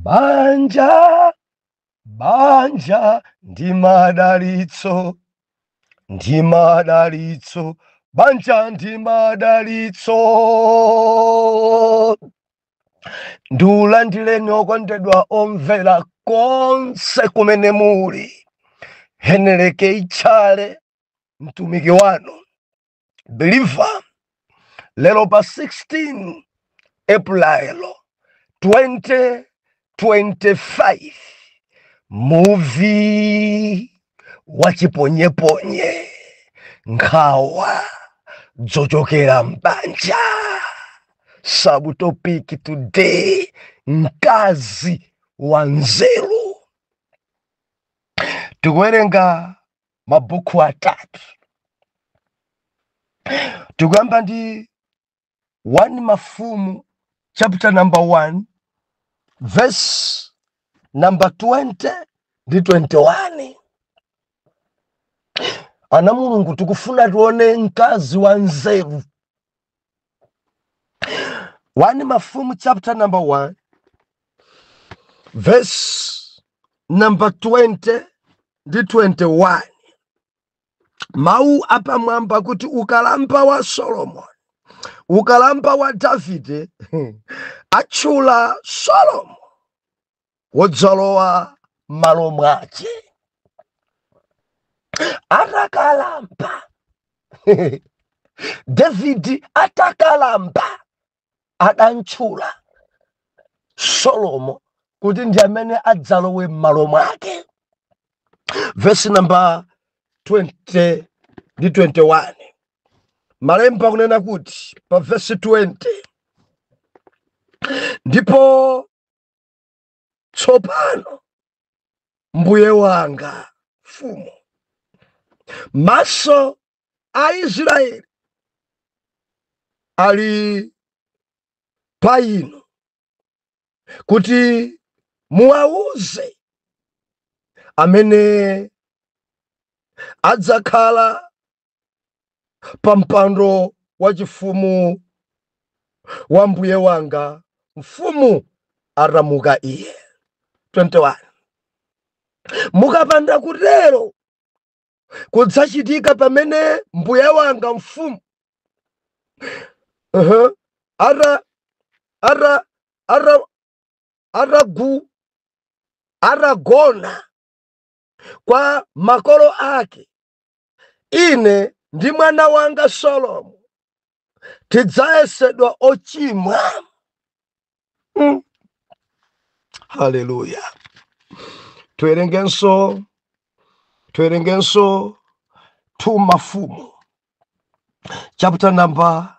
Banja, banja ndi madalitso, ndi madalitso, banja ndi madalitso. Ndiulandireni okondedwa omvera konse kumene muli. Heneleke Itchale, mtumiki wanu believer, lero pa 16 April 2025, muvi wachiponyeponye, nkhawa zochokera mbanja. Subtopic today, mkazi wa nzeru. Tikuwerenga mabuku atatu. Tikuyamba ndi 1 Mafumu chapter number 1 verse number 20 ndi 21. Ana Mulungu, tikufuna tione mkazi wa nzeru. 1 Mafumu chapter number 1 verse number 20 ndi 21, mawu apamwamba kuti ukalamba wa Solomoni, ukalamba wa Davide, atchula Solomo wodzalowa malo mwace atakalamba. Davidi atakalamba adantchula Solomo kuti ndi amene adzalowe m'malo mwake. Vesi namba 20 ndi 21, malemba kunena kuti pa vesi 20, "Ndipo tsopano, mbuye wanga mfumu, maso a Israeli ali pa inu kuti muwauze amene adzakhala pa mpando wachifumu wa mbuye wanga mfumu atamuka iye." 21, "Mukapanda kutero, kudzachitika pamene mbuye wanga mfumu ata ata ata atagu atagona kwa makolo ake, ine ndi mwana wanga Solomo tidzayesedwa ochimwa." Haleluya! Tuwerengenso 2 Mafumu chapter number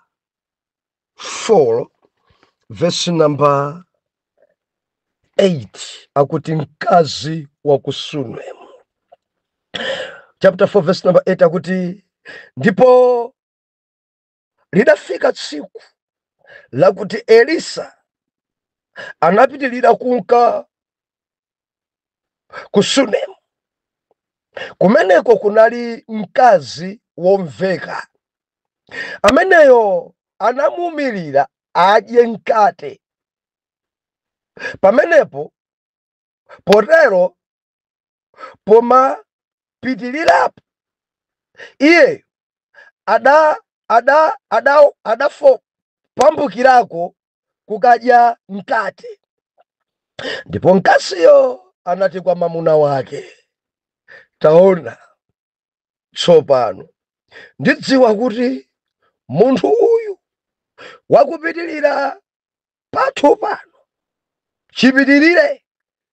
4 verse number 8, akuti mkazi wa ku Sunemu. Chapter 4 verse number 8 akuti, "Ndipo lidafika tsiku lakuti Elisa anapitilira kunka ku Sunemu. Kumeneko kunali mkazi womveka, ameneyo anamuwumirira adye mkate pamenepo. Potero pomapitirirapo iye ada ada ada adafo pambukirako kukadya mkate. Ndipo mkaziyo anati kwa mwamuna wake, 'Taona, tsopano ndidziwa kuti munthu uyu wakupitirira pathu pano chipitirire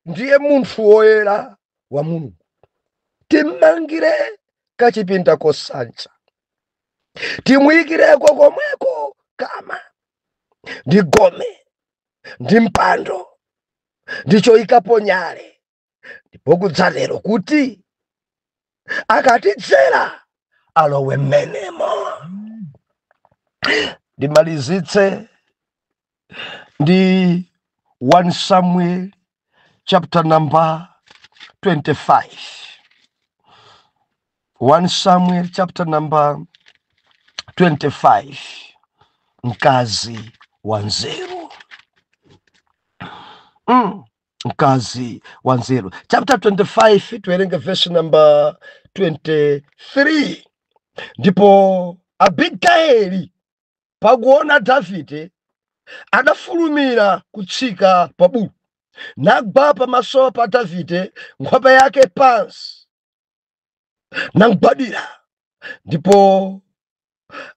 ndiye munthu woyera wa Mulungu. Timmangire kachipinda kosanja, timuyikireko komweko kama ndi gome ndi mpando ndi choyikapo nyale, ndipo kudzatero kuti akatidzera alowe mmenemo.'" Ndimalizitse ndi 1 Samuel chapter number 25. 1 Samuel chapter number 25, mkazi wa nzeru. Mkazi wa nzeru, chapter 25, tiwerenge verse number 23. Ndipo Abigaili pakuona Davide, adafulumira kutsika pa bulu, nagwa pamaso pa Davide, nkhope yake pansi, namgwadira. Ndipo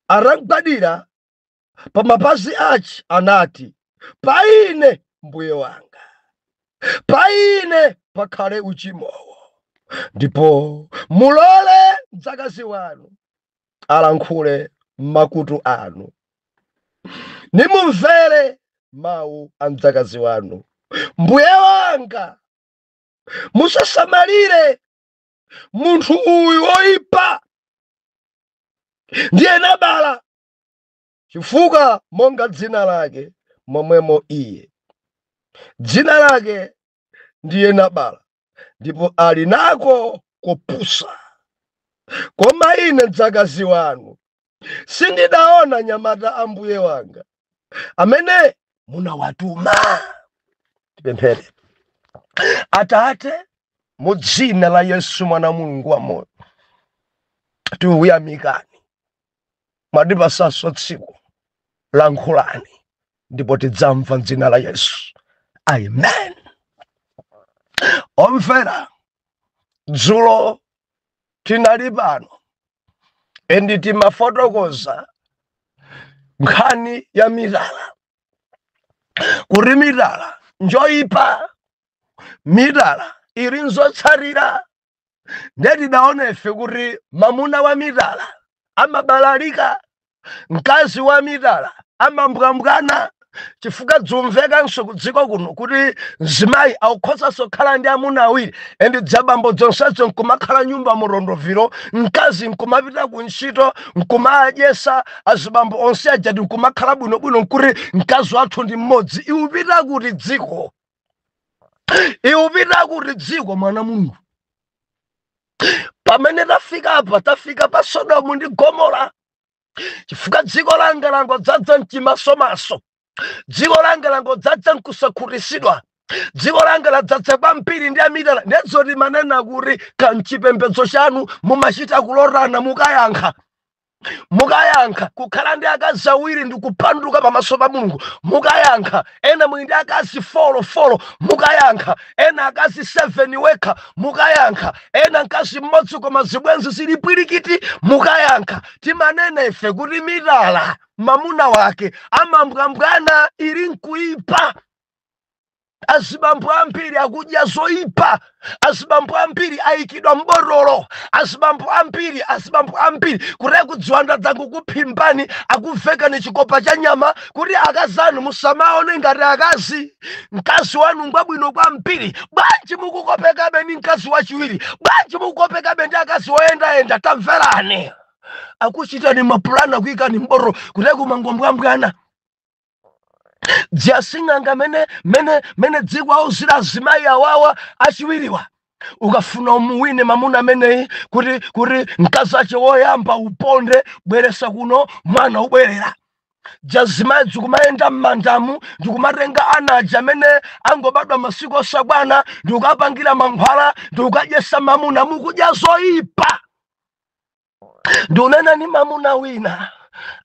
atamgwadira pa mapazi ace, anati: "Pa ine, mbuye wanga, pa ine pakhale uchimowo, ndipo mulole mdzakazi wanu alankhule m'makutu anu, nimumvere mawu a mdzakazi wanu. Mbuye wanga, musasamalire munthu uyu woipa ndiye Nabala, chifukwa monga dzina lake, momwemo iye. Dzina lake ndiye Nabala, ndipo ali nako kupusa. Koma ine mdzakazi wanu sindidaona nyamata a mbuye wanga amene munawatuma." Tipemphere. Atate, mu dzina la Yesu, mwana wa Mulungu wa moyo, tikuyamikani, mwatipasanso tsiku. Lankhulani ndipo tidzamva, m'dzina la Yesu, amen. Omvera, dzulo tinali pano and timafotokoza nkhani ya mitala, kuti mitala njoyipa, mitala ili nzotsatira. Ndetidaona ife kuti mamuna wa mitala amabalalika, mkazi wa mitala amambwambwana, chifukwa dzumvekanso ku dziko kuno kuti mzimayi akukhozanso kukhala ndi amuna awiri, and dzabambo zonsezo nkumakhala nyumba murondoviro, mkazi nkumapita ku ntchito, nkumadyesa azibambo onse ajati, nkumakhala bwinobwino, nkuti mkazi wathu ndi mmodzi. Iupita kuti dziko? Iupita kuti dziko, mwana Mulungu? Pamene tafika apa, tafika pa Sodomu ndi Gomora, chifukwa dziko langa langodzadza mchimasomaso, dziko langa langodzadza nkusakhutisidwa, dziko langa ladzadza kwambiri ndi amitala. Ndedzoti manena kuti kamchipembedzo chanu mumachita kulotana, mukayankha, mukayankha. Kukhala ndi akazi awiri ndi kupanduka pamaso pa Mulungu, mukayankha. Ena muli ndi akazi four four, mukayankha. Ena akazi 7 wekha, mukayankha. Ena mkazi mmodzi koma zibwenzi zili pwirikiti, mukayankha. Timanena ife kuti mitala, mamuna wake amambwambwana, ili nkuipa. Azibambo ambiri akudya zoyipa, azibambo ambiri ayikidwa mbotolo, azibambo ambiri, azibambo ambiri kuti akudziwanda dzangu kuphimbani, akuvekani chikopa cha nyama kuti akazanu musamaone ngati akazi. Mkazi wanu ngwabwino kwambiri, bwanji mukukopekabe ndi mkazi wachiwiri? Bwanji mukukopekabe ndi akazi woyendayenda? Tamverani, akuchitani mapulani, akuyikani mbotolo kuti akumangwambwambwana. Dziyasing'anga mene mene mene dziko auzira azimayi awawa achiwiriwa: ukafuna umuwine mamuna ameneyi, kuti mkazi ache woyamba uponde, bweresa kuno mwana, ubwerera. Jazimayi zikumayenda m'mandamu, ndikumatenga ana aja amene angobadwa masiku osakwana, ndikukapangira mankhwala, ndikukadyesa mamuna. Mukudya zoyipa. Ndiunena ni mamuna wina,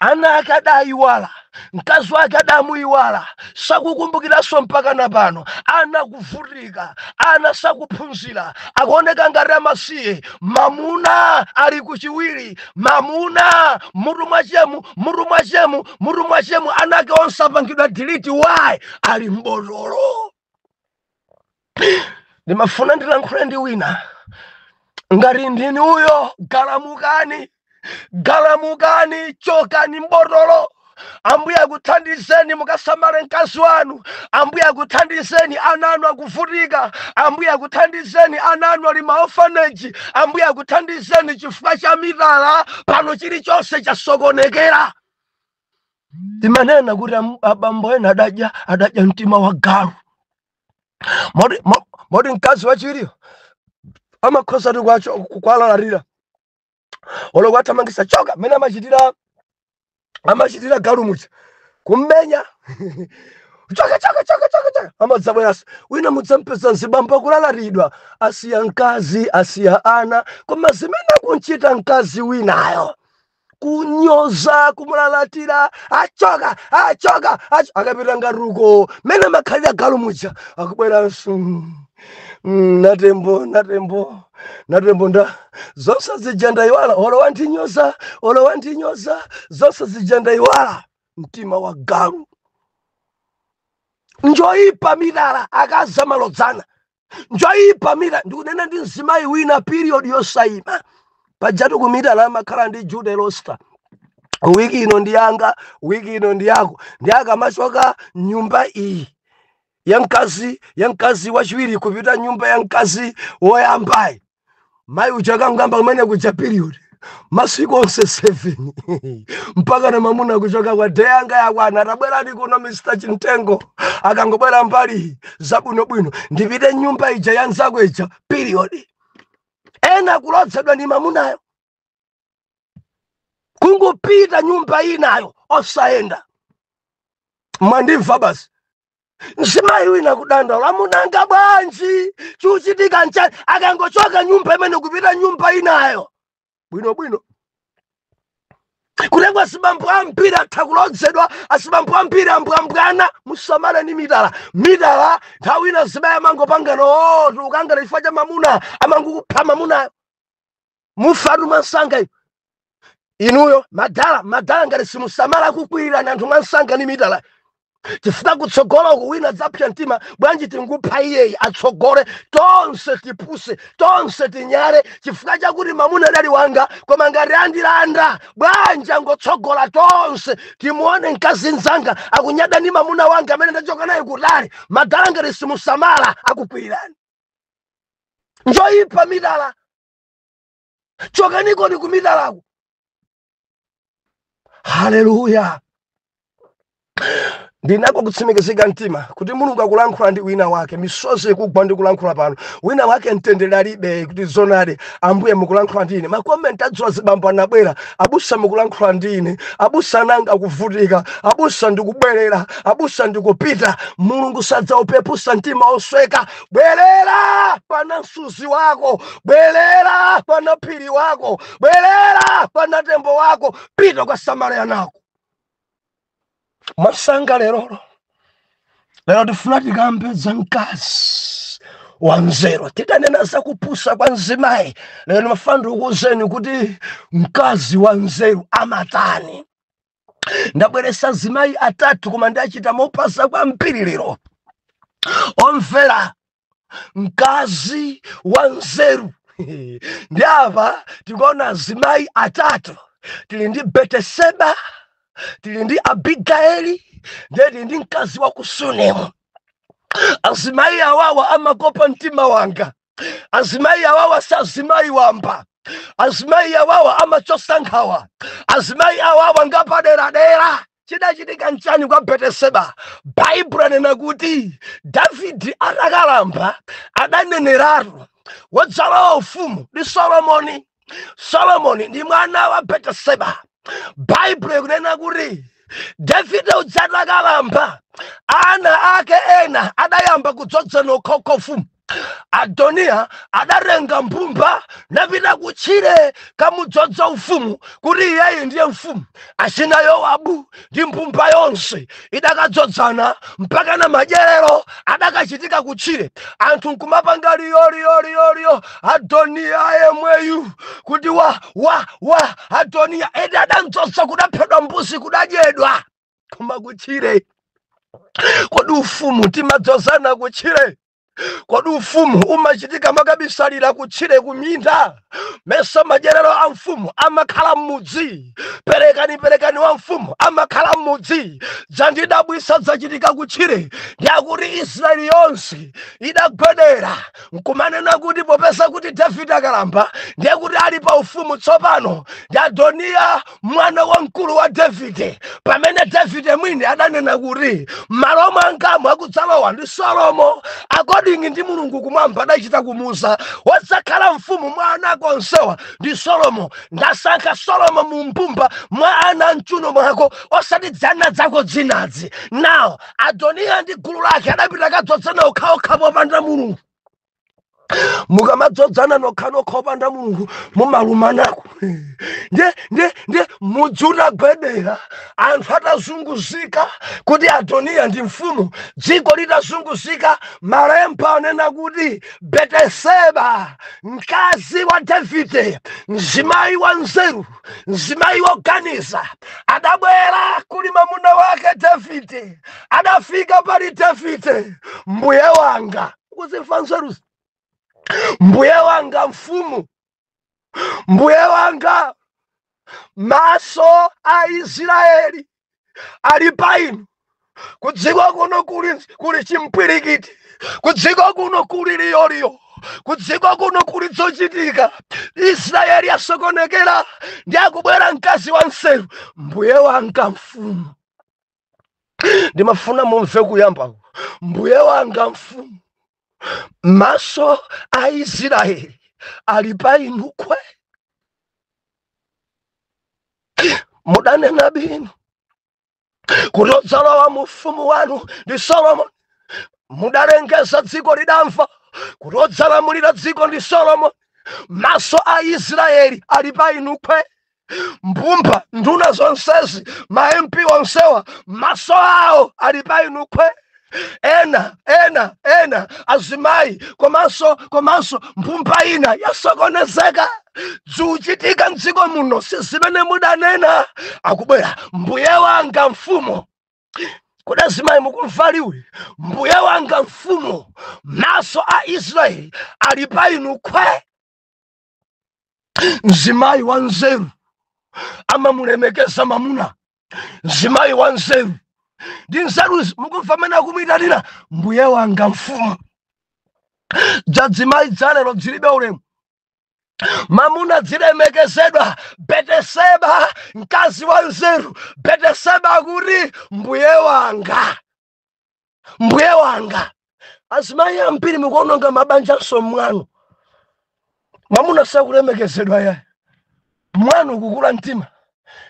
ana ake adayiwala, mkazi wake adamuyiwala, sakukumbukiranso mpaka na pano. Ana kuvutika, ana sakuphunzira, akuoneka ngati amasiye. Mamuna ali kuchiwiri, mamuna mutu mwachemu, mutu mwachemu, mutu mwachemu. Ana ake onse apangidwa delete. Why? Ali mbotolo. Ndimafuna ndilankhule ndi wina. Ngati ndini uyo, galamukani, galamukani, chokani mbotolo. Ambuye akuthandizeni, mukasamale mkazi wanu. Ambuye akuthandizeni, ana anu akuvutika. Ambuye akuthandizeni, ana anu ali ma orphanage. Ambuye akuthandizeni. Chifukwa cha mitala, pano chilichonse chasokonekera. Timanena kuti abambo ena adadya mtima wa galu, moti mkazi wachiwiriyo amakhoza ti kwacho kwalalatira olo kwathamangisa, choka, mmene amachitira galu muja, kummenya. Choka, choka, choka, choka, choka. Amadzabweranso wina, mudzampeza mzibambo akulalatidwa, asiya mkazi, asiya ana, koma zimene akunchita mkazi winayo, kunyoza, kumulalatira, achoka, achoka, akapita ngaruko mene makhalira galu muja, akubweranso. Natembo, natembo, natembo, nda zonse zija ndayiwala, olo wandinyoza, olo wandinyoza, zonse zija ndayiwala. Mtima wa galu. Njoyipa mitala, akazamalodzana, njoyipa mitala. Ndikunena ndi mzimayi wina, period yosayima. Pajatu kumitala amakhala ndi duty roster: wiki ino ndi yanga, wiki ino ndi yako. Ndi akamachoka nyumba iyi ya mkazi, ya mkazi wachiwiri, kupita nyumba ya mkazi woyambayi, mayi uja akangamba kumene kuja, period masiku onse 7, mpaka na mamuna kuchoka kwa day yanga yakwana, tabwerani kuno Mr Chintengo. Akangobwera mbali zabwinobwino, ndipite nyumba ija ya nzako ija, period. Ena kulodzedwa ndi mamunayo, kungopita nyumba inayo osayenda. Mwandimva? Basi, mzimayi wina kudandaula, amunanga bwanji, chuchitika nchani? Akangochoka nyumba imene kupita nyumba inayo, bwinobwino. Kutenga asibambo ambiri atha kulodzedwa, asibambo ambiri ambwambwana. Musamale ni mitala. Mitala nthawi ina zimayi amangopangana, o tikukangana chifukwa cha mamuna, amangokupha mamunayo, mufatu mwansanga. Inuyo madala, madala, ngati simusamala kukwirira anthu mwansanga ni mitala, chifukwa kutsogolo wina dzapsa mtima, bwanji tingupha iyeyi, atsogole, tonse tipuse, tonse tinyare, chifukwa chakuti mamuna adali wanga, koma ngati andilanda, bwanji angotsogola, tonse timuone mkazi mzanga akunyada ndi mamuna wanga amene ndachoka naye kutali. Madala, ngati simusamala akukwirirani. Njoyipa mitala, chokanikoni kumitalako. Haleluya! Ndinako kutsimikizika mtima kuti Mulungu akulankhula ndi wina wake. Misozi ikugwa ndi kulankhula pano. Wina wake mtendere alibe, kuti zonadi Ambuye mukulankhula ndine. Ma comment adzuwa zibambo anabwera: "Abusa, mukulankhula ndine. Abusa, nanga akuvutika. Abusa, ndikubwerera. Abusa, ndikupita." Mulungu sadzaupepusa mtima osweka. Bwerera pana msuzi wako, bwerera pana phiri wako, bwerera pana tembo wako, pita kwa Samaria nako mwasanga. Lerolo, lero tifuna tikambe za mkazi wa nzeru. Titanena za kupusa kwa mzimayi, lero ndimafuna ndikuwuzeni kuti mkazi wa nzeru amatani. Ndabweresa zimayi atatu, koma ndachita mopasa kwambiri lero. Omvera, mkazi wa nzeru ndi apa tikuona zimayi atatu. Tili ndi Beteseba, tili ndi Abigaeli, ndiye tili ndi mkazi wa ku Sunemu. Azimayi awawa amakopa mtima wanga. Azimayi awawa si azimayi wamba. Azimayi awawa amachosa nkhawa. Azimayi awawa ngapaderadera. Chidachitika nchani kwa Beteseba? Baibulo anena kuti Davidi atakalamba adaneneratu wodzalowa ufumu ndi Solomoni. Solomoni ndi mwana wa Beteseba. Baibulo ikunena kuti Davide uja atakalamba, ana ake ena adayamba kudzozana okhaokha ufumu. Adoniya adatenga mbumba napita kutchire kamudzodza ufumu kuti iyeyi ndiye mfumu. Achina Yowabu ndi mbumba yonse idakadzodzana mpaka na madyerero adakachitika kutchire, anthu nkumapanga liyo liyo liyo liyo, Adoniya yemweyu, kuti wa wa wa Adoniya edi adamdzodza, kudaphedwa mbuzi, kudadyedwa, koma kutchire. Kodi ufumu timadzozana kutchire? Kodi ufumu umachitika makabisalira kutchire, kuminda? Mesa madyerero a mfumu amakhala m'mudzi? Perekani, perekani wa mfumu amakhala m'mudzi. Dzandidabwisa zachitika kutchire. Ndiyakuti Israeli yonse idagwedera nkumanena kuti popeza kuti Davide akalamba, ndiye kuti ali pa ufumu tsopano ndi Adoniya, mwana wamkulu wa Davide, pamene Davide mwini adanena kuti m'malo mwangamo akudzalowa ndi Solomo. According According ndi Mulungu kumwamba adachita kumuza, wadzakhala mfumu mwa ana ako onsewa ndi Solomo. Ndasankha Solomo mu mbumba mwa ana mchuno mwako, osati dzana dzako dzinadzi. Now Adoniya ndi gulu lake adapita kadzozana okhaokha popanda Mulungu. Mukamadzozana nokhanokha opanda Mulungu, mumalumanako. Ndiye mudzi utagwedera, anthu atazunguzika kuti Adoniya ndi mfumu, dziko litazunguzika, malemba anena kuti Beteseba, mkazi wa Davide, mzimayi wa nzeru, mzimayi woganiza, adabwera kuli mwamuna wake Davide. Adafika pali Davide: "Mbuye wanga," kuzimva nzeruzi, "mbuye wanga mfumu, mbuye wanga, maso a Israeli ali pa inu. Kudziko kuno kuli chimpwirikiti, kudziko kuno kuli liyoliyo, kudziko kuno kuli zochitika, Israeli asokonekera." Ndi akubwera mkazi wa nzeru: "Mbuye wanga mfumu." Ndimafuna mumve kuyambako: "Mbuye wanga mfumu, maso a Israeli ali pa inu kwe. Mudanena bwino kuti odzalowa mu ufumu wanu ndi Solomoni. Mudalengeza, dziko lidamva kuti odzalamulira dziko ndi Solomoni. Maso a Israeli ali pa inu kwe. Mbumba, nduna zonsezi, ma MP onsewa, maso awo ali pa inu kwe. Ena ena ena azimayi komanso mbumba ina yasokonezeka. Zikuchitika mdziko muno si zimene mudanena." Akubwera: "Mbuye wanga mfumu." Kodi azimayi mukumva liwi? "Mbuye wanga mfumu, maso a Israeli ali pa inu kwe." Mzimayi wa nzeru amamulemekeza mamuna. Mzimayi wa nzeru ndi nzeruzi, mukumva amene akumuyitanira? "Mbuye wanga mfumu." Dzadzimayi dzalero dzilibe ulemu, mamuna dzilemekezedwa. Beteseba, mkazi wa nzeru, Beteseba akuti, "Mbuye wanga, mbuye wanga." Azimayi ambiri mukuononga mabanjanso mwanu. Mwamuna sakulemekezedwa yayi, mwanu kukula mtima.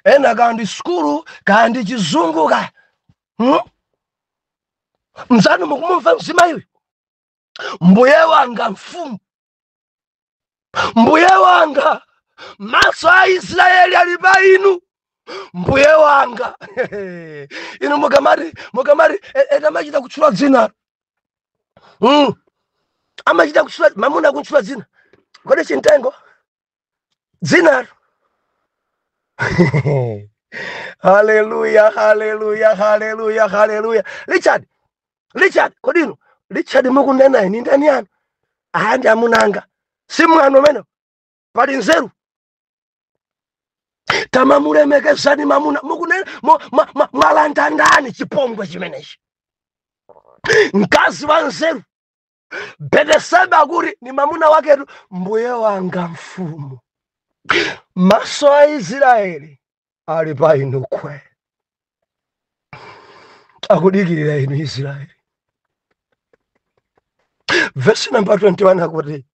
Ena kaya ndi sukulu, kaya ndi chizungu kaya, Mzanu, mukumumva mzimayiyu? "Mbuye wanga mfumu, mbuye wanga, maso a Israeli ali pa inu, mbuye wanga." Inu mukamati amachita kutchula dzina, Amachita kutchula mamuna, kutchula dzina. Kodi chintengo dzinalo? Haleluya, haleluya, haleluya, haleluya! Richard, Richard, kodi inu Richard mukunena ini ndani yanu? Aya ndi amunanga, si mwano umene pali nzeru. Tamamulemekezani mamuna. Mukunena mwalanda ndani chipongwe chimenechi? Mkazi wa nzeru Beteseba akuti ni mamuna waketu: "Mbuye wanga mfumu, maso a Israeli ali pa inu kwe, akudikirira inu Israeli." Vesi namba 21 akuti,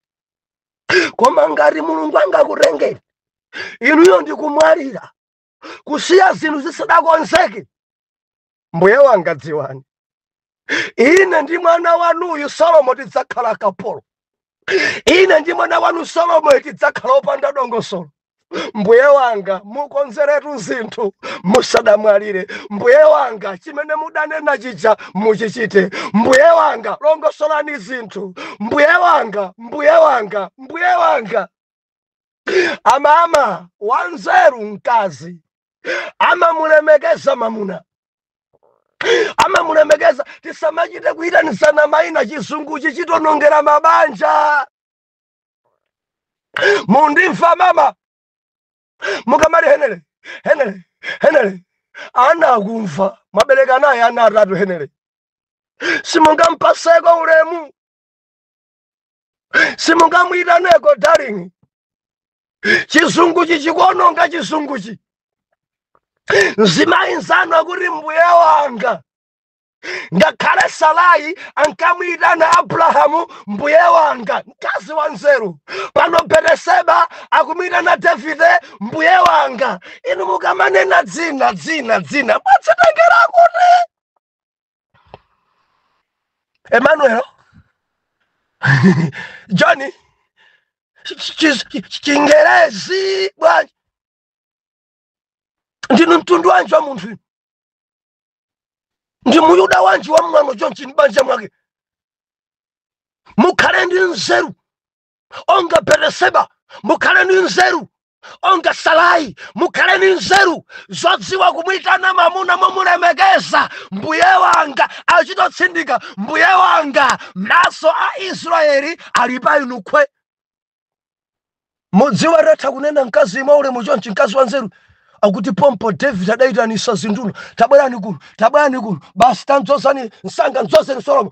"Koma ngati Mulungu angakutengeni inuyo ndikumwalira kusiya zinthu zisadakonzeke, mbuye wanga, dziwani, ine ndi mwana wanuyu Solomo tidzakhala kapolo. Ine ndi mwana wanu Solomo tidzakhala opanda dongosolo. Mbuye wanga, mukonzeretu zinthu musadamwalire. Mbuye wanga, chimene mudanena chija muchichite. Mbuye wanga, longosolani zinthu. Mbuye wanga, mbuye wanga, mbuye wanga." Amama wanzeru, mkazi amamulemekeza mamuna, amamulemekeza. Tisamachite kuyitanizana mayina. Chizunguchi chitonongera mabanja. Mundimva mama? Mukamati henele, henele, henele, ana akumva. Mwabereka naye ana atatu henele, simungampaseko ulemu? Simungamwitaneko darling? Chizunguchi chikuononga, chizunguchi. Mzimayi nzanu akuti, "Mbuye wanga, Ngakhale Sarai ankamuyitana Abrahamu mbuye wanga, mkazi wa nzeru. Pano Beteseba akumuyitana Davide mbuye wanga. Inu mukamanena dzina dzina dzina mwadzitengera kuti Emmanuel Johnny Chingerezi bwanji, ndinu mtundu wanji wa munthu inu? Ndi muyuda wanji wa mwano chonchi m'banja mwake? Mukhale ndi nzeru onga Bereseba, mukhale ndi nzeru onga Sarai, mukhale ndi nzeru zodziwa kumuyitana mamuna momulemekeza mbuye wanga. Achitotsindika mbuye wanga, maso a Israeli ali pa inu khwe. Mudziwa atatha kunena mkazi mwa ulemu chonchi, mkazi wa nzeru akuti pompo David adayitanisa zinduna, tabwerani kuno, tabwerani kuno, basi tamdzozani msanga, mdzozeni Solomo.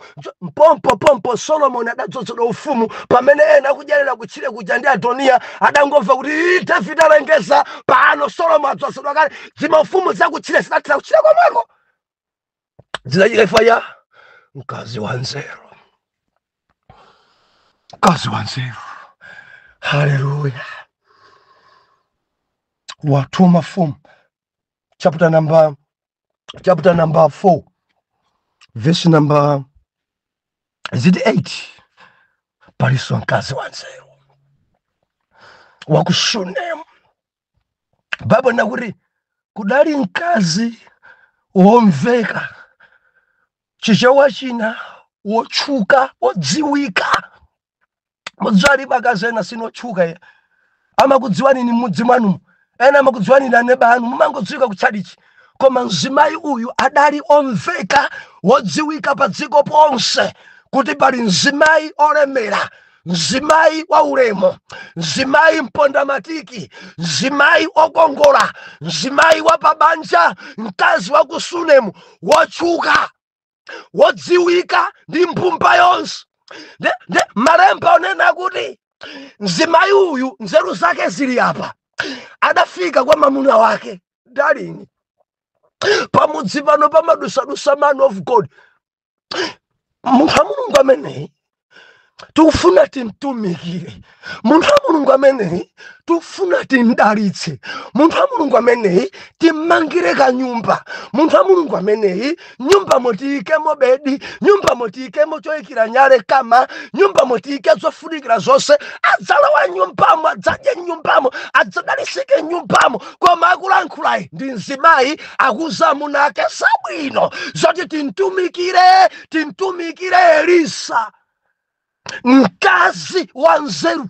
Pompo pompo Solomoni adadzozedwa ufumu. Pamene ena akudyerera kutchire kuja ndi Adoniya adangomva kuti "Ii, David alengeza pano Solomo adzozedwa kale." Zimaufumu zakutchire zidathira kutchire komweko, zidachika ifa ya mkazi wa nzeru, mkazi wa nzeru. Haleluya! Watuma Mafumu chapter number 4 verse number ziti 8, paliso mkazi wa nzeru waku Shunemu. Bible nakuti kudali mkazi womveka, Chichewa china wotchuka, wodziwika. Mudzali akazi ena sinotchuka ya amakudziwani ni m'mudzi mwanumo, ena amakudziwani ni aneba anu, mumangodziwika kutchalichi. Koma mzimayi uyu adali omveka, wodziwika pa dziko ponse kuti pali mzimayi olemera, mzimayi wa ulemu, mzimayi mpondamatiki, mzimayi okongola, mzimayi wa pabanja, mkazi wa ku Sunemu, wotchuka, wodziwika ndi mbumba yonse. Nde malemba onena kuti mzimayi uyu nzeru zake zili apa. Adafika kwa mamuna wake, "Darling, pamudzi pano pamadusadusa man of God, munthu wa Mulungu ameneyi tikufuna timtumikire, munthu wa Mulungu ameneyi tikufuna timdalitse, munthu wa Mulungu ameneyi timmangire kanyumba, munthu wa Mulungu ameneyi nyumba motiyikemo bedi, nyumba motiyikemo choyikira nyale kama, nyumba motiyike zofunikira zonse, adzalowa nyumbamo, adzadye nyumbamo, adzadalisike nyumbamo." Koma akulankhulayi ndi mzimayi, akuza amuna ake zabwino zoti timtumikire, timtumikire Elisa, mkazi wa nzeru.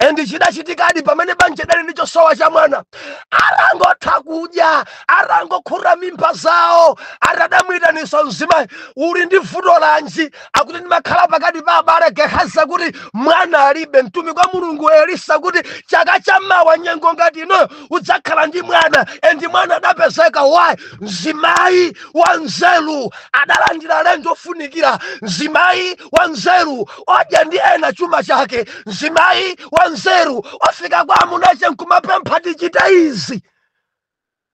And chidachitikadi, pamene banja dali ndi chosowa cha mwana, arangotha kudya, arangokhura mimba zawo, atadamwitanisa mzimayi, "Uli ndi vuto lanji?" Akuti, "Ndimakhala pakati pa abale." Gehazi kuti, "Mwana alibe." Mtumiki wa Mulungu Elisa kuti, "Chaka chammawa nyengo ngati inoyo udzakhala ndi mwana." And mwana adapezeka. Why? Mzimayi wa nzeru adalandira alendo ofunikira. Mzimayi wa nzeru odya ndi ena chuma chake. Mzimayi wa nzeru ofika kwa amunache nkumapempha, "Tichita izi."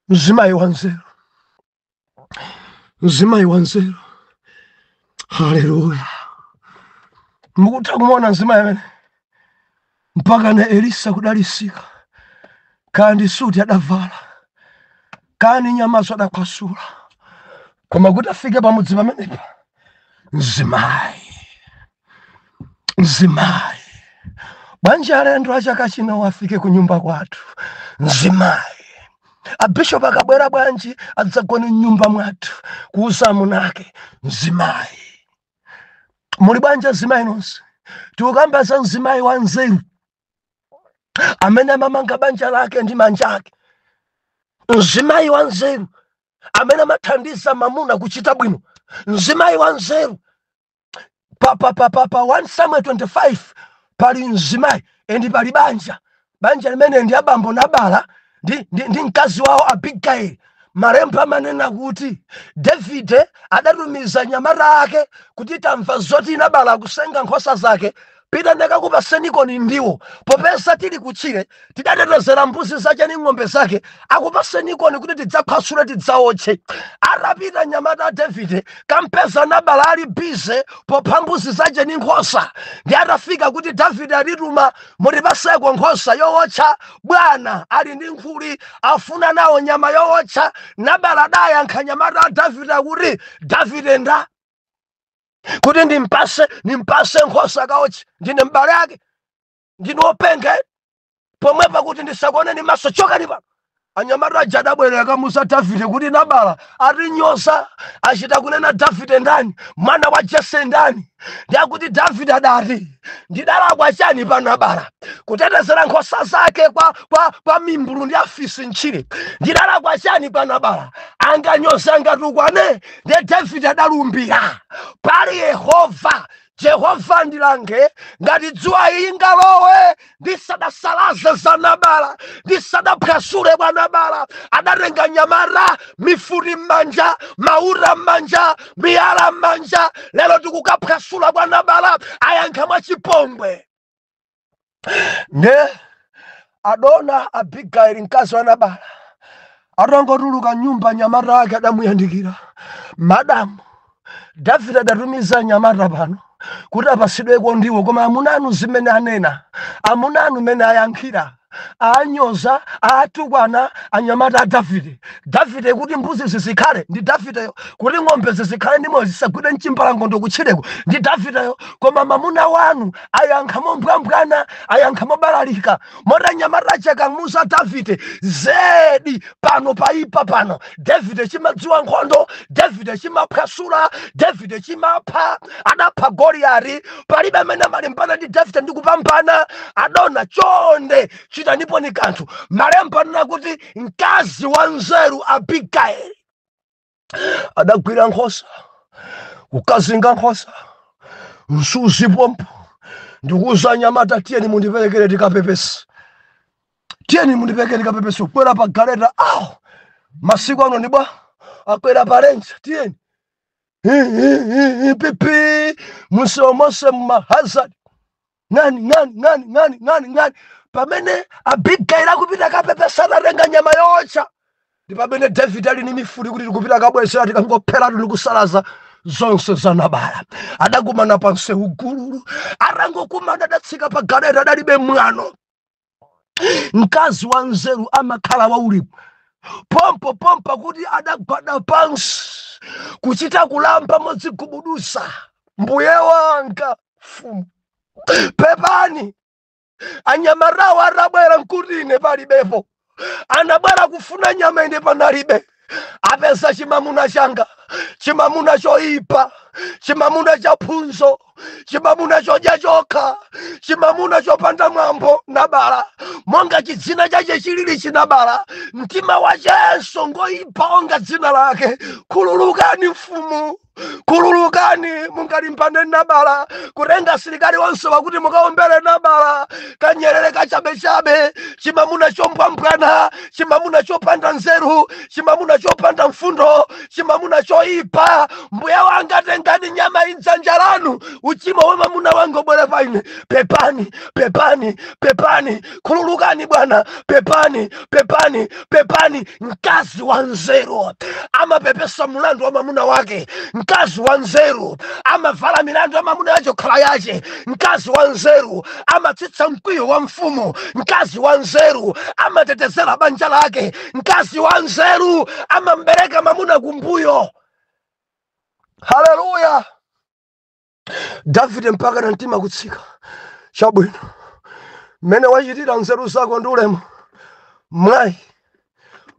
Mzimayi wa nzeru, mzimayi wa nzeru. Haleluya! Mukutha kumuona mzimayi amene mpaka na Elisa kudalisika, kandi suti adavala, kandi nyamazo adakwasula, koma kuti afike pamudzi pamenepa, mzimayi, mzimayi. Bwanji alendo achaka chino afike kunyumba kwathu? Mzimayi. Abishopu akabwera bwanji adzagone mnyumba mwathu? Kuuza amunake. Mzimayi. Muli bwanji azimayi nonse? Tikukamba za mzimayi wa nzeru amene amamanga banja lake ndi manja ake, mzimayi wa nzeru amene amathandiza mamuna kuchita bwino, mzimayi wa nzeru. Pa 1 Samuel 25 pali mzimayi and pali banja, banja limene ndi abambo Nabala ndi mkazi wawo Abigaili. Malemba amanena kuti Davide adatumiza nyamata ake kuti, "Tamva zoti Nabala akusenga nkhosa zake." Pita ndakakupasenikoni ndiwo, popeza tili kutchire tidatetezera mbuzi zake ndi ng'ombe zake, akupasenikoni kuti tidzakhwasule tidzaotche. Atapita nyamata a Davide kampeza Nabala ali bize popha mbuzi zake ndi nkhosa, ndi atafika kuti Davide atituma mutipaseko nkhosa yowotcha, bwana ali ndi nkhuli afuna nawo nyama yowotcha. Nabala adayankha nyamata a Davide akuti, Davide nda kuti ndimpase nkhosa kaotche? Ndine m'bale ake? Ndine wopenga pomwepa kuti ndisakuoneni maso? Chokani pano. Anyamata aja adabwerera kamuza Davide kuti Nabala atinyoza, achita kunena Davide ndani, mwana wa Jese ndani? Ndiakuti Davide adati, ndidalakwa chani pa Nabala kutetezera nkhosa zake kwa mimbulu ndi afisi ntchire? Ndidalakwa chani pa Nabala anganyoza angatukwane? Ndiye Davide adalumbira, pali Yehova, Jehova ndilange ngati dzuwa ingalowe ndisadasalaze za Nabala, ndisadaphwasule bwa Nabala. Adatenga nyamata, mifuti m'manja, maura m'manja, miyala m'manja, lero tikukaphwasula bwa Nabala, ayankha mwachipongwe. Ne adona Abigaili, mkazi wa Nabala, atangotuluka nyumba, nyamata ake adamuyandikira, madamu, Davide adatumiza nyamata pano kuti apasidweko ndiwo, koma amunanu zimene anena, amunanu mene ayankhira, aanyoza, aatukwana anyamata a Davide. Davide kuti mbuzi zizikhale ndi Davideyo, kuti ng'ombe zizikhale ndi moyo zisagwidwe mchimbalangondo kutchireko ndi Davideyo, koma mamuna wanu ayankha mombwambwana, ayankha mobalalika mota. Nyamata achakamuza Davide, zedi pano paipa pano. Davide chimadziwa nkhondo, Davide chimaphwasula, Davide chimapha, adapha Goliyati, palibe amene amalimbana ndi Davide ndi kupambana. Adona, chonde chitanipo ni kanthu. Malemba anena kuti mkazi wa nzeru Abigaili adagwira nkhosa, kukazinga nkhosa msuzi pompo, ndikuuza anyamata, tiyeni mundiperekere tikapepese, tiyeni mundiperekere tikapepese. Kukwera pa galeta awo, masiku ano ndi bwa akwera pa Ranger, tiyeni pipi munsewu monse mumahazard, ng'ani ng'ani ng'ani ng'ani ng'ani ng'ani. Pamene Abigaili akupita kapepesa atatenga nyama yotcha, ndi pamene David ali ni mifuti kuti tikupita kabwezera, tikangopheratu ndikusalaza zonse za Nabala. Adakumana pa msewu gululu, atangokumana adatsika pa galeta, adalibe mwano. Mkazi wa nzeru amakhala waulemu pompo pompa kuti adagwada pansi kuchita kulamba modzigubuduza, mbuye wanga mfumu, pepani, anyamatawo atabwera nkuti ine palibepo, anabwera kufuna nyama ine panalibe, apeza chimamuna changa, chimamuna choipa, chimamuna cha phunzo, chimamuna chodya chokha, chimamuna chopanda mwambo Nabala. Monga chidzina chache chilili chinabala, mtima wachenso ngoipa onga dzina lake. Khululukani mfumu, khululukani, mungalimbane Nabala kutenga asilikali onse wakuti mukaombere Nabala, kanyerere kachabechabe, chimamuna chombwambwana, chimamuna chopanda nzeru, chimamuna chopanda mfundo, chimamuna choipa. Mbuya wanga, tengani nyama idzanja lanu, uchimo wa mamuna wanga ubwere pa ine. Pepani, pepani, pepani, khululukani bwana, pepani, pepani, pepani. Mkazi wa nzeru amapepesa mulandu wa mamuna wake. Mkazi wa nzeru amavala milandu ya mamuna yacho khala yache. Mkazi wa nzeru amatsitsa mkwiyo wa mfumu. Mkazi wa nzeru amatetezera banja lake. Mkazi wa nzeru amambereka mamuna kumbuyo. Haleluya! Davide mpaka na mtima kutsika, chabwino, mmene wachitira nzeru zako ndi ulemu, mwayi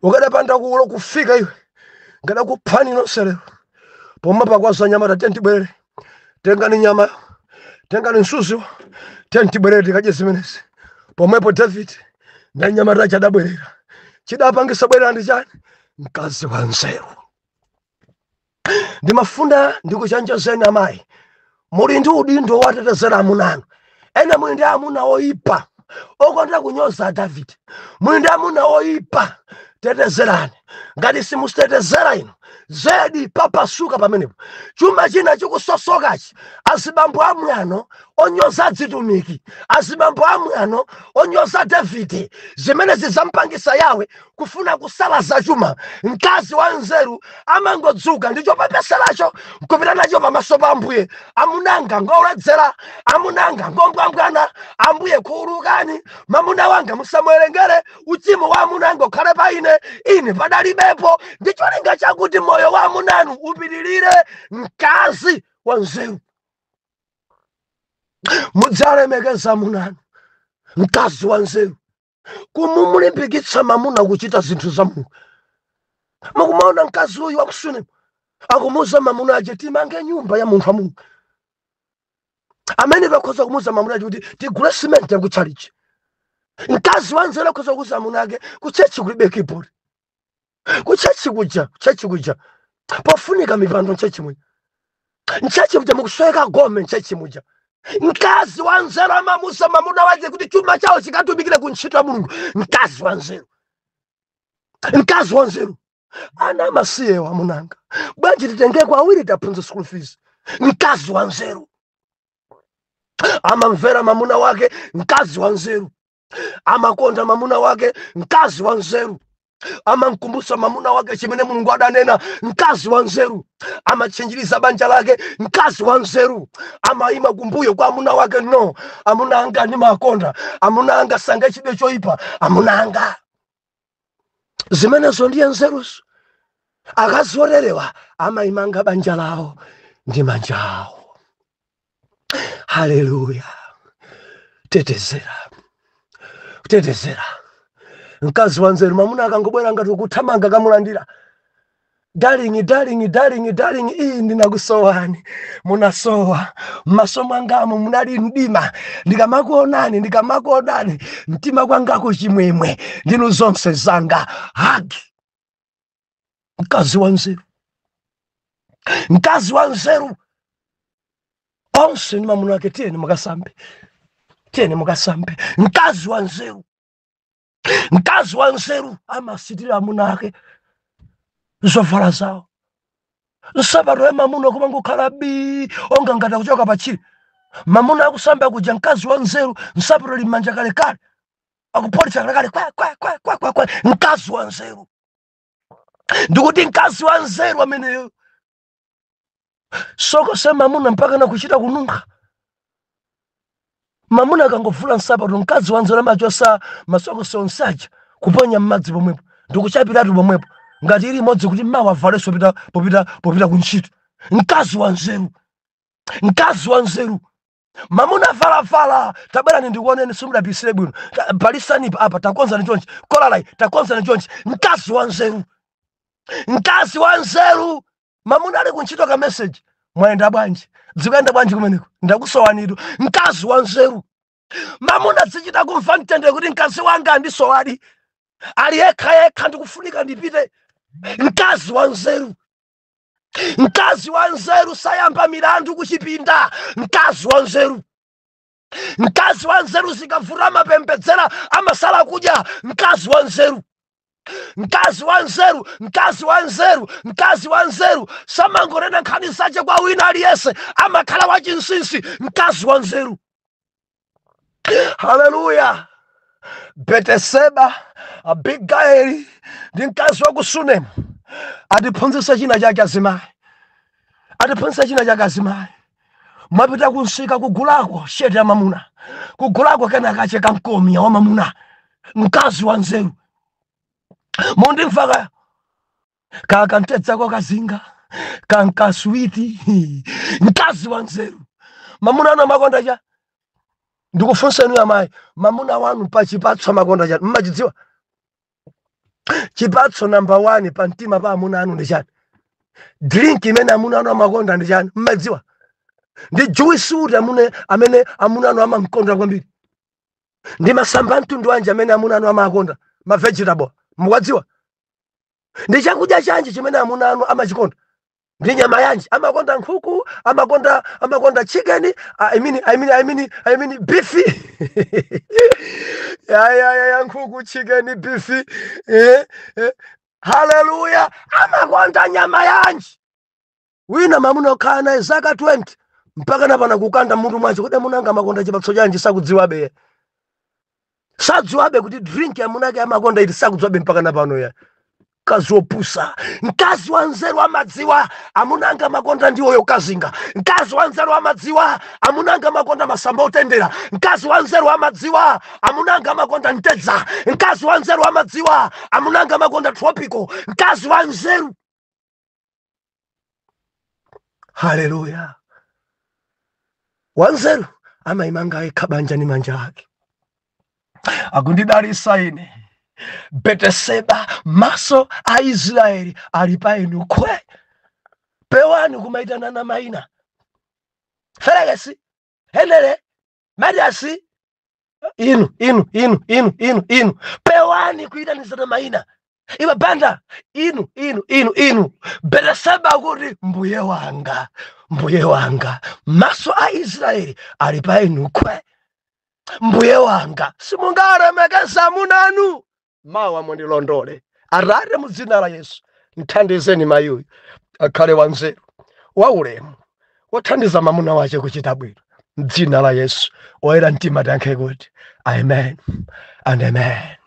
ukadapanda kulo kufika iwe ngadakuphani nonse lero. Pomwe pakwaza nyamata, tiye tibwerere, tengani nyama, tengani msuziwo, tiye tibwerere tikadye zimenezi. Pomwepo David ndi nyamata chadabwerera. Chidapangisa bwerera ndi chani? Mkazi wa nzeru. Ndimafuna ndikuchenjezeni amayi, muli ndi udindo watetezera amuna anu. Ena muli ndi amuna oipa okonda kunyoza David, muli ndi amuna oipa, tetezerani. Ngati simutetezera inu, Zedi papasuka pamenepo. Chuma china chikusosokachi, azibambo amwano onyoza azitumiki, azibambo amwano onyoza Davide, zimene zizampangisa Yawe kufuna kusala za chuma. Mkazi wa nzeru amangodzuka ndi chopepeseracho nkupita nacho pamaso pa Ambuye. Amunanga ngoledzera, amunanga ngombwambwana, Ambuye khululukani, mamuna wanga musamuwerengere, uchimo wa amunanga ukhale pa ine, ine padalibepo, ndi cholinga chakuti moyo wa amunanu upitirire. Mkazi wa nzeru, mudzalemekeza amunanu. Mkazi wa nzeru kumumulimbikitsa mamuna kuchita zinthu za Mulungu. Mukumaona mkazi uyu wakusunemu akumuza mamuna aje, timange nyumba ya munthu wa Mulungu, amene akhoza kumuza mamuna aje kuti tigule simenti yakutchalichi. Mkazi wa nzeru akhoza kuuza amuna ake, ku church kulibe keyboard, ku church kuja, ku church kuja pofunika mipando, m'church muja, m'church muja mukusweka gome, m'church muja. Mkazi wa nzeru amamuza mamuna waje kuti chuma chawo chikatumikire ku ntchito ya Mulungu. Mkazi wa nzeru, mkazi wa nzeru, ana amasiyewa amunanga bwanji titengeko awiri taphunza school fees. Mkazi wa nzeru amamvera mamuna wake. Mkazi wa nzeru amakonda mamuna wake. Mkazi wa nzeru amamkumbutsa mamuna wake chimene Mulungu adanena. Mkazi wa nzeru amatchinjiriza banja lake. Mkazi wa nzeru amayima kumbuyo kwa amuna wake. No, amuna anga ndimakonda, amuna anga sangachite choyipa, amuna anga. Zimenezo ndiye nzeruzo. Akazi oterewa amayimanga banja lawo ndi manja awo. Haleluya! Tetezera, tetezera. Mkazi wa nzeru, mamuna akangobwera ngati ukuthamanga kamulandira, darling, darling, darling, darling, iyi ndinakusowani, munasowa m'maso mwangamo munali mdima, ndikamakuonani, ndikamakuonani mtima kwangako chimwemwe, ndinu zonse zanga. Hug. Mkazi wa nzeru, mkazi wa nzeru onse ndi mamuna wake, tiyeni mukasambe, tiyeni mukasambe. Mkazi wa nzeru, mkazi wa nzeru amasitira amuna ake zovala zawo. Nsapato ya mamuna kumangokhala bi onga ngati akuchoka pachiri, mamuna akusamba kuja, mkazi wa nzeru nsapato limanja kalekale, akupolisa kalekale, kwa kwa kwa kwa kwa kwa. Mkazi wa nzeru, ndikuti mkazi wa nzeru ameneyo sokose mamuna mpaka nakuchita kununkha. Mamuna akangovula nsapato, mkazi wa nzeru amachosa masokosi onsaja kuponya m'madzi pomwepo ndikuchapiratu pomwepo ngati ili imodzi kuti mawa avalenso popita popita popita kuntchito. Mkazi wa nzeru, mkazi wa nzeru, mamuna valavala, tabwerani ndikuoneni, simudapisire bwino. Palisani apa, takonzani chonchi, kolalai takonzani chonchi. Mkazi wa nzeru, mkazi wa nzeru, mamuna ali kuntchito, ka message, mwayenda bwanji, zikuyenda bwanji kumeneko, ndakusowanitu. Mkazi wa nzeru, mamuna zichita kumva mtendere kuti mkazi wanga andisowadi, ali yekha yekha, ndikufunika ndipite. Mkazi wa nzeru, mkazi wa nzeru sayamba milandu kuchipinda. Mkazi wa nzeru, mkazi wa nzeru zikavuta amapembedzera, amasala kudya. Mkazi wa nzeru, mkazi wa nzeru, mkazi wa nzeru, mkazi wa nzeru samangorena nkhani zace kwa wina aliyense, amakhala wachinsinsi. Mkazi wa nzeru. Haleluya! Beteseba, Abigaili ndi mkazi wa ku Sunemu atiphunzitsa china chake azimayi, atiphunzitsa china chake azimayi. Mwapita kunsika kugulako shirt ya mamuna, kugulako kenakache kamkomiya wa mamuna. Mkazi wa nzeru, mundimvaka kakantedzako kazinga kankaswiti. Mkazi wa nzeru, mamuna ano makonda cha, ndikufunseni amayi, mamuna wanu pa chipatso amakonda chani? Mmachidziwa chipatso number 1 pa mtima pa amuna anu ndi chani? Drink imene amuna anu amakonda ndi chani? Mmadziwa? Ndi juice uti amune amene amuna anu amamkonda kwambiri? Ndi masamba mtundu wanji amene amuna anu amakonda? Ma vegetable mukadziwa? Ndi chakudya chanji chimene amuna anu amachikonda? Ndi nyama yanji amakonda? Nkhuku amakonda, amakonda chicken, I mean beef, ya ya ya ya, nkhuku, chicken, beef, eh, eh. Haleluya! Amakonda nyama yanji? Wina mamuna okhala naye zaka 20 mpaka napana kukanda mutu mwacho kuti amunanga amakonda chipatso chanji, sakudziwabe, sadziwabe kuti drink amunake amakonda iti, sakudziwabe mpaka napano ya mkazi wopusa. Mkazi wa nzeru amadziwa amunanga amakonda ndiwoyo kazinga. Mkazi wa nzeru amadziwa amunanga amakonda masamba otendera. Mkazi wa nzeru amadziwa amunanga amakonda mtedza. Mkazi wa nzeru amadziwa amunanga amakonda tropical. Mkazi wa nzeru, haleluya, wanzeru amayimanga yekha banja ni manja ake. Akundidalisa ine Beteseba, maso a Israeli ali pa inu kwe. Pewani kumaitanana maina Felekesi, Henere, Mariasi, inu inu inu inu inu inu. Pewani kuitanizana maina iwe banda, inu inu inu inu. Beteseba kuti mbuye wanga, mbuye wanga, maso a Israeli ali pa inu kwe. Mbuye wanga, simungalemekeza amunanu. Mawa mundilondole. Atate, mu dzina la Yesu, mthandizeni mayuyu akhale wanzeru, waulemu, wothandiza mamuna wace kuchita bwino, mdzina la Yesu. Oyera mtima tiyankhe kuti amen and amen.